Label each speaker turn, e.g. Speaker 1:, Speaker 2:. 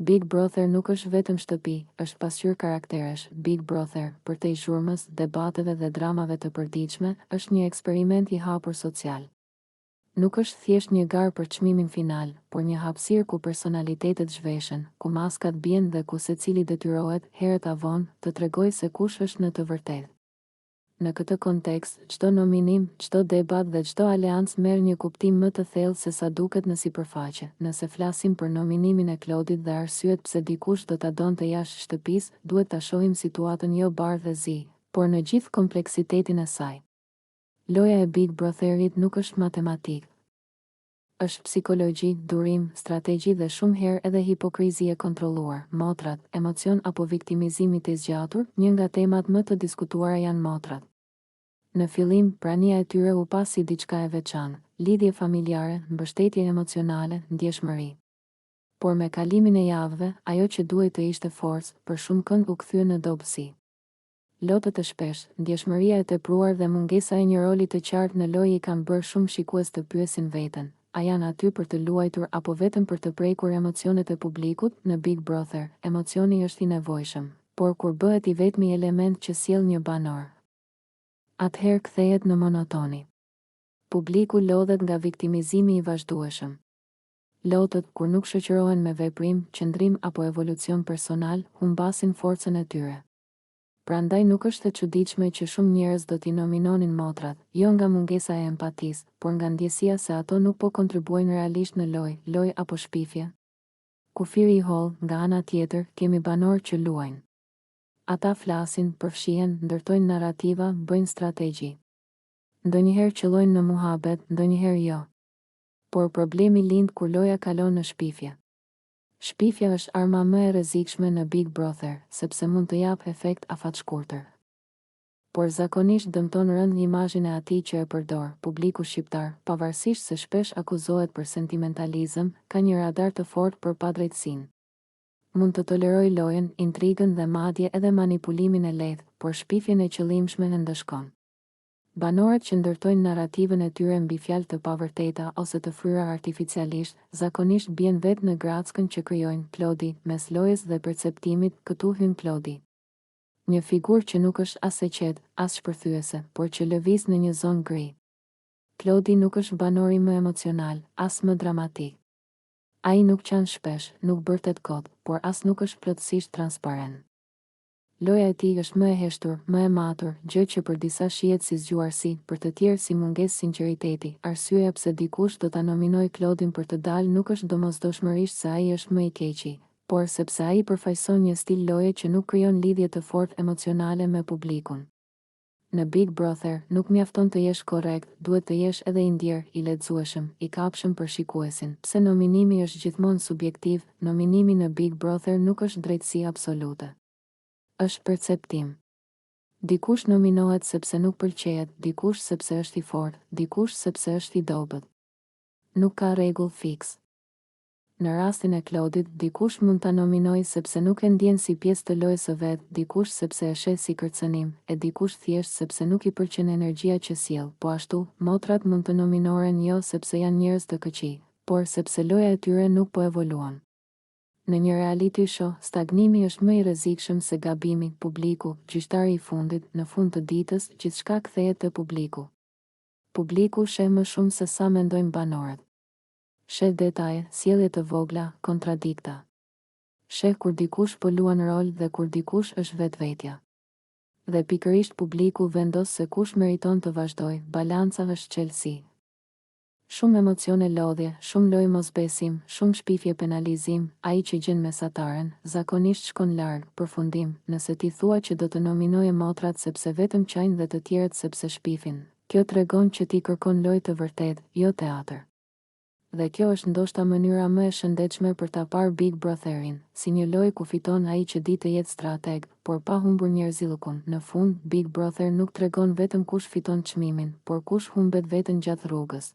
Speaker 1: Big Brother nuk është vetëm shtëpi, është pasqyrë karakteresh. Big Brother, përtej zhurmës, debateve dhe dramave të përditshme, është një eksperiment i hapur social. Nuk është thjesht një garë për çmimin final, por një hapësirë ku personalitetet zhveshen, ku maskat bien dhe ku secili detyrohet, herët a vonë, të tregojë se kush është në të vërtetë. Në këtë kontekst, çdo nominim, çdo debat dhe çdo aleancë merr një kuptim më të thellë se sa duket në sipërfaqe. Nëse flasim për nominimin e Klodit dhe arsyet pse dikush do ta donte jashtë shtëpisë, duhet ta shohim situatën jo bardhë e zi, por në gjithë kompleksitetin e saj. Loja e Big Brotherit nuk është matematikë. Është psikologji, durim, strategji dhe shumë herë edhe hipokrizi e kontrolluar. Motrat, emocion apo viktimizim i tejzgjatur, një nga temat më të diskutuara janë motrat. Në fillim, prania e tyre u pa si diçka e veçantë, lidhje familjare, mbështetje emocionale, ndjeshmëri. Por me kalimin e javëve, ajo që duhej të ishte forcë, për shumëkënd u kthye në dobësi. Lotët e shpeshtë, ndjeshmëria e tepruar dhe mungesa e një roli të qartë në lojë i kanë bërë shumë shikues të pyesin veten, a janë aty për të luajtur apo vetëm për të prekur emocionet e publikut? Në Big Brother, emocioni është i nevojshëm, por kur bëhet i vetmi element që sjell një banor, atëherë kthehet në monotoni. Publiku lodhet nga viktimizimi i vazhdueshëm. Lotët, kur nuk shoqërohen me veprim, qëndrim apo evolucion personal, humbasin forcën e tyre. Prandaj nuk është e çuditshme që shumë njerëz do t'i nominonin motrat, jo nga mungesa e empatisë, por nga ndjesia se ato nuk po kontribuojnë realisht në lojë, lojë apo shpifje? Kufiri i hollë, nga ana tjetër, kemi banorë që luajnë. Ata flasin, përfshihen, ndërtojnë narrativa, bëjnë strategji. Ndonjëherë qëllojnë në muhabet, ndonjëherë jo. Por problemi lind kur loja kalon në shpifje. Shpifja është arma më e rrezikshme në Big Brother, sepse mund të japë efekt afatshkurtër. Por zakonisht dëmton rëndë imazhin e atij që e përdor. Publiku shqiptar, pavarësisht se shpesh akuzohet për sentimentalizëm, ka një radar të fortë për padrejtësinë. Mund të tolerojë lojën, intrigën dhe madje edhe manipulimin e lehtë, por shpifjen e qëllimshme e ndëshkon. Banorët që ndërtojnë narrativën e tyre mbi fjalë të pavërteta ose të fryra artificialisht, zakonisht bien vetë në grackën që krijojnë, Klodi, mes lojës dhe perceptimit, këtu hyn Klodi. Një figurë që nuk është as e qetë, as shpërthyese, por që lëviz në një zonë gri. Klodi nuk është banori më emocional, as më dramatik. Ai nuk qan shpesh, nuk bërtet kot, por as nuk është plotësisht transparent. Loja e tij është më e heshtur, më e matur, gjë që për disa shihet si zgjuarsi, për të tjerë si mungesë sinqeriteti. Arsyeja pse dikush do ta nominojë Klodin për të dalë nuk është domosdoshmërisht se ai është më i keqi, por sepse ai përfaqëson një stil loje që nuk krijon lidhje të fortë emocionale me publikun. Në Big Brother, nuk mjafton të jesh korrekt, duhet të jesh edhe i ndjerë, i lexueshëm, i kapshëm për shikuesin. Pse nominimi është gjithmonë subjektiv, nominimi në Big Brother nuk është drejtësi absolute. Është perceptim. Dikush nominohet sepse nuk pëlqehet, dikush sepse është i fortë, dikush sepse është i dobët. Nuk ka rregull fiks. Në rastin e Klodit, dikush mund ta nominojë sepse nuk e ndjen si pjesë të lojës së vet, dikush sepse e sheh si kërcënim, e dikush thjesht sepse nuk i pëlqen energjia që sjell. Po ashtu, motrat mund të nominoren jo sepse janë njerëz të këqij, por sepse loja e tyre nuk po evoluon. Në një reality show, stagnimi është më i rrezikshëm se gabimi, publiku, gjyqtari i fundit, në fund të ditës, gjithçka kthehet te publiku. Publiku sheh më shumë se sa mendojnë banorët. Sheh detaje, sjellje të vogla, kontradikta. Sheh kur dikush po luan rol dhe kur dikush është vetvetja. Dhe pikërisht publiku vendos se kush meriton të vazhdojë, balanca është çelësi. Shumë emocione lodhje, shumë lojë mosbesim, shumë shpifje penalizim, ai që gjen mesataren, zakonisht shkon larg, përfundim, nëse ti thua që do të nominoje motrat sepse vetëm qajnë dhe të tjerët sepse shpifin, kjo tregon që ti kërkon lojë të vërtetë, jo teatër. Dhe kjo është ndoshta mënyra më e shëndetshme për ta parë Big Brotherin, si një lojë ku fiton ai që di të jetë strateg, por pa humbur njerëzillëkun. Në fund, Big Brother nuk tregon vetëm kush fiton çmimin, por kush humbet veten gjatë rrugës.